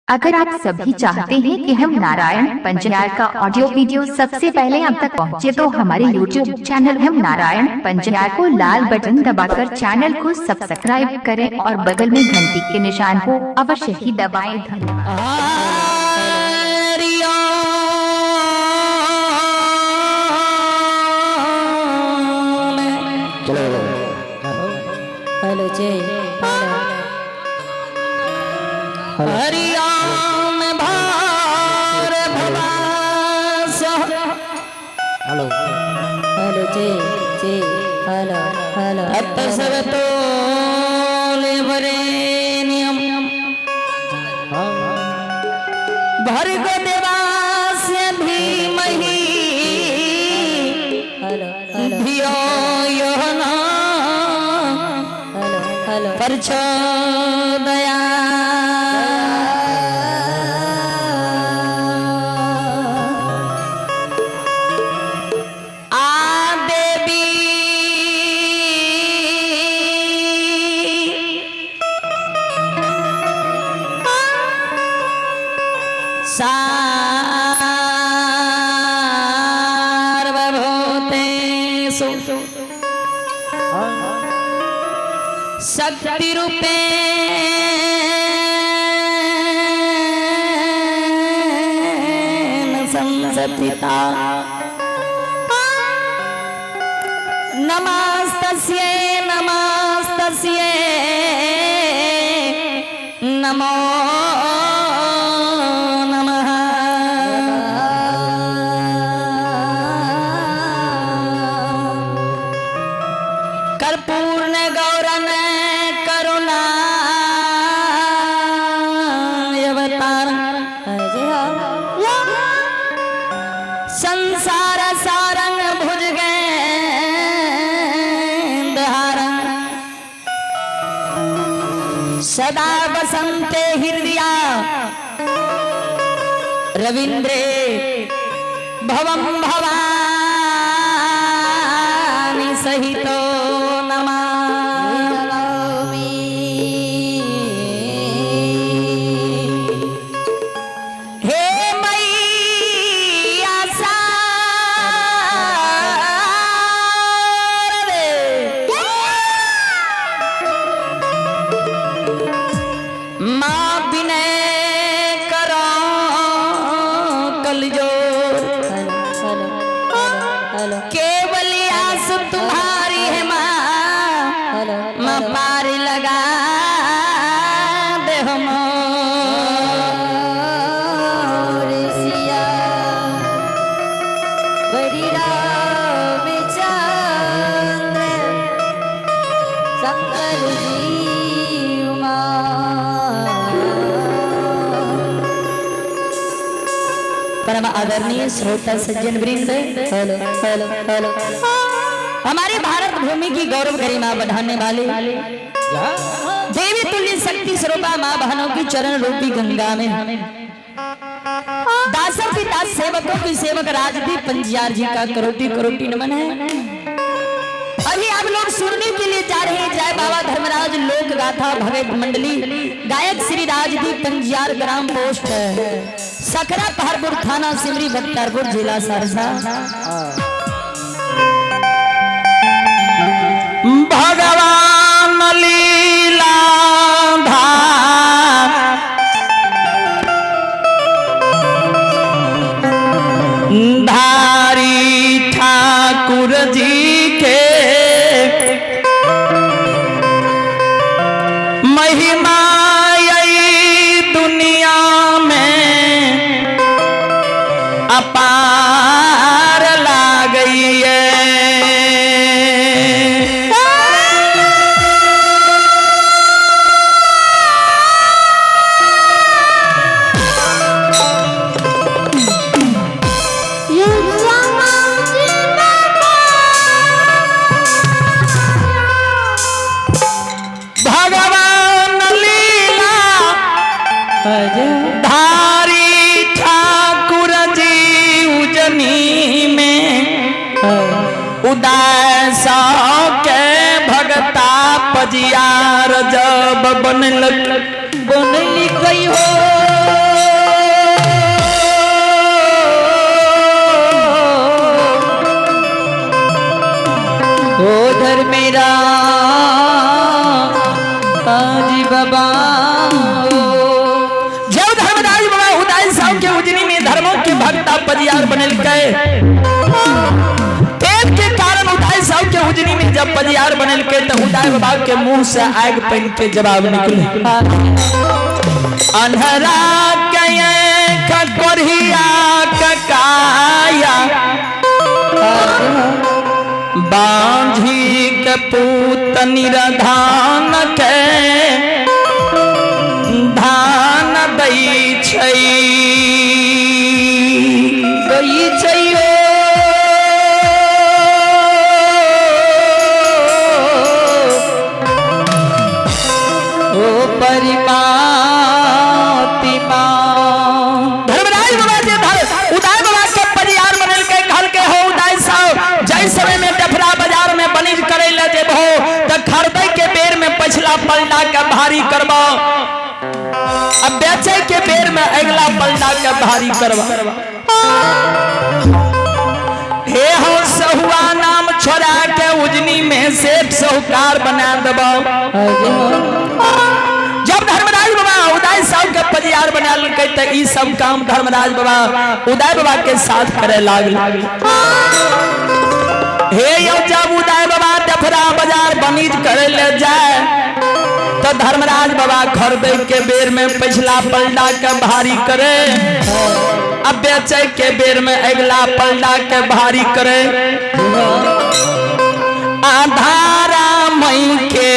अगर आप सभी चाहते हैं कि हम नारायण पंचायत का ऑडियो वीडियो सबसे पहले आप तक पहुंचे तो हमारे YouTube channel हम नारायण पंचायत को लाल बटन दबाकर चैनल को सब्सक्राइब करें और बगल में घंटी के निशान को अवश्य ही दबाएं। धन्यवाद। हेलो जय हरिओम भार भवास। हेलो। हेलो जय जय हेलो हेलो। तत्सवतो वरेण्यम भर्गो देवास्य धीमहि हेलो हेलो। धियो यो न हेलो हेलो। प्रचोदया। आ देवी सार्वभूतेषु शक्ति रूपे संस्थिता। नमस्तस्यै नमस्तस्यै नमो नमः। कर्पूर्ण गौरन करुणा अवतार जय हो। संसार सारंग भुजगेंद्र हारंग सदा बसंते हृदया रविंद्रे भवम भवानी सहितो नमः। हे मैया शारदे, माँ विनय करो कलजोर। Hello hello hello. केवल आस तुम्हारी है माँ। हेलो। माँ पार लगा दे हम। सिया बड़ी रामचंद्र शंकर जी उमा। परम आदरणीय श्रोता सज्जन वृंद, हेलो हेलो हेलो। हमारे भारत भूमि की गौरव गरिमा बढ़ाने वाले देवी तुल्य शक्ति स्वरूपा माँ बहनों की चरण रूपी गंगा में दासों की दास सेवकों की सेवक राजदीप पंजियार जी का करोटी करोटी नमन है। अभी आप लोग सुनने के लिए जा रहे हैं जय बाबा धर्मराज लोक गाथा भगत मंडली, गायक श्री राजदीप पंजियार, ग्राम पोस्ट सकरा पहाड़पुर, थाना सिमरी बख्तियारपुर, जिला सहरसा। भगवान लीला धारी ठाकुर जी के महिमा यही दुनिया में अपार ला गई है। भगवान लीला धारी ठाकुर जी उजनी में उदास के भगता पजियार जब बनल बनली कई हो। राज बाबा। जब धर्मराज बाबा उदय साहब के उजनी में धर्मों के भक्ता पजियार बनल के तेल के कारण उदय साहब के उजनी में जब पजियार बनल के तो उदय बाबा के मुंह से आग पहन के जवाब निकले, अन्हरा के कोरिया काया बांझी के पूत निरधान के धान दै छै दै छै ओ परिमातिमा। धर्मराज बाबा जे धर उदय बाबा के परियार बनल के कहल के हो उदय साहब, जै समय में डफरा बाजार में बनिज करे ले जेबहो त खरीदे के बेर में पछला पलटा के भारी करबो, अब बेचे के बेर में अगला पलटा के भारी करबा। हे हो सहुआ नाम छोड़ा के उजनी में सेठ साहूकार बना देबो। जब धर्मराज बाबा उदय साहब के परियार बना लेलकै त ई सब काम धर्मराज बाबा उदय बाबा के साथ करे लागल। हे यौ जब उदय बाबा डफरा बाजार बनिज करे ले जाए तो धर्मराज बाबा खरीदे के बेर में पिछला पलटा के भारी करे, अब बेचे के बेर में अगला पलटा के भारी करे। आधारा मई के